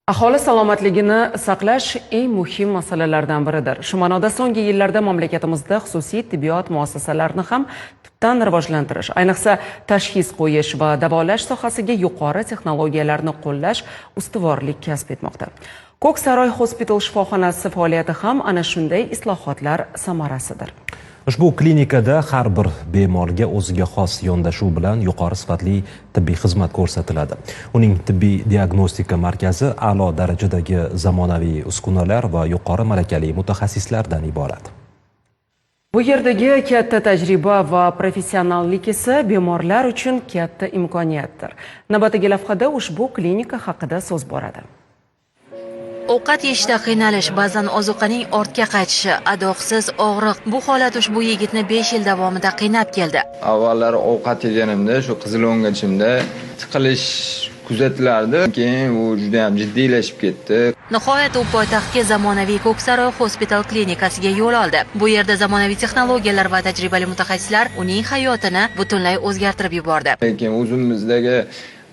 Aholi salomatligini saqlash eng muhim masalalardan biridir. Shu ma'noda so'nggi yillarda mamlakatimizda xususiy tibbiyot muassasalarini ham tubdan rivojlantirish, ayniqsa tashxis qo'yish va davolash sohasiga yuqori texnologiyalarni qo'llash ustuvorlik kasb etmoqda. Ko'ksaroy Hospital shifoxonasi faoliyati ham ana shunday islohotlar samarasidir. Ushbu klinikada har bir bemorga o'ziga xos yondashuv bilan yuqori sifatli tibbiy xizmat ko'rsatiladi. Uning tibbiy diagnostika markazi a'lo darajadagi zamonaviy uskunalar va yuqori malakali mutaxassislardan iborat. Bu yerdagi katta tajriba va professionallik esa bemorlar uchun katta imkoniyatdir. Navbatdagi lavhada ushbu klinika haqida so'z boradi. Ovqat yeyishda qiynalish, ba'zan ozuqaning ortga qaytishi, adoqsiz og'riq. Bu holat ushbu yigitni 5 yil davomida qiynab keldi. Avvallari ovqat yeganimda shu qizilo'ngachimda tiqilish kuzatilardi. Keyin u juda ham jiddiylashib ketdi. Nihoyat u poytaxtga, zamonaviy Ko'ksaroy Hospital klinikasiga yo'l oldi. Bu yerda zamonaviy texnologiyalar va tajribali mutaxassislar uning hayotini butunlay o'zgartirib yubordi. Lekin o'zimizdagi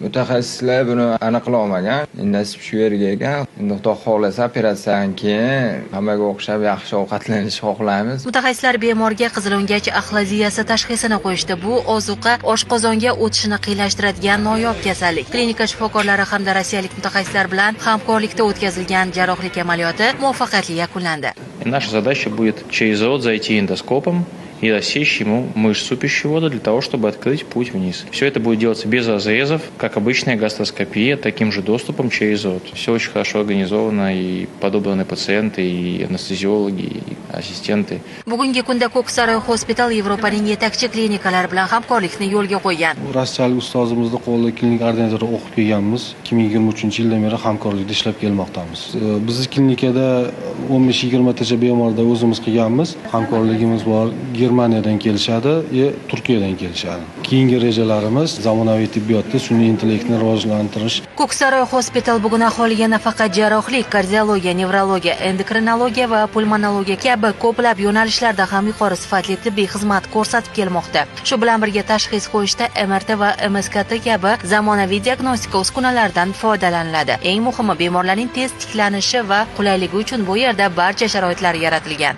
mutaxassislar buni aniqlay olmagan. Nasib shu yerga ekan. Endi, Xudo xohlasa, operatsiyadan keyin hammaga o'xshab yaxshi ovqatlanishni xohlaymiz. Mutaxassislar bemorga qizilo'ngach axlaziyasi tashxisini qo'yishdi. Bu ozuqa oshqozonga o'tishini qiyinlashtiradigan noyob kasallik. Klinika shifokorlari hamda rossiyalik mutaxassislar bilan hamkorlikda o'tkazilgan jarrohlik amaliyoti muvaffaqiyatli yakunlandi. И наша задача будет через рот зайти эндоскопом и рассечь ему мышцу пищевода для того, чтобы открыть путь вниз. Все это будет делаться без разрезов, как обычная гастроскопия, таким же доступом через рот. Все очень хорошо организовано, и подобраны пациенты, и анестезиологи, и ассистенты. Bugungi kunda Ko'ksaroy Hospital Yevropaning yetakchi klinikalari bilan hamkorlikni yo'lga qo'ygan. Rossiyalik ustozimizni qo'lida klinik ordinatorda o'qib kelganmiz. 2023 yildan beri hamkorlikda ishlab kelmoqdamiz. Bizni klinikada 15-20 tacha bemorda o'zimiz qilganmiz. Hamkorligimiz bor. Germaniyadan kelishadi и Turkiyadan kelishadi. Keyingi rejalarimiz zamonaviy tibbiyotda sun'iy intellektni rivojlantirish. Ko'ksaroy Hospital bugun aholiga nafaqat jarrohlik, kardiologiya, nevrologiya, endokrinologiya va pulmonologiya kabi ko'plab yo'nalishlarda ham yuqori sifatli tibbiy xizmat ko'rsatib kelmoqda. Shu bilan birga tashxis qo'yishda MRT va MSKT kabi zamonaviy diagnostika uskunalaridan foydalaniladi. Eng muhimi, bemorlarning tez tiklanishi va qulayligi uchun bu yerda barcha sharoitlar yaratilgan.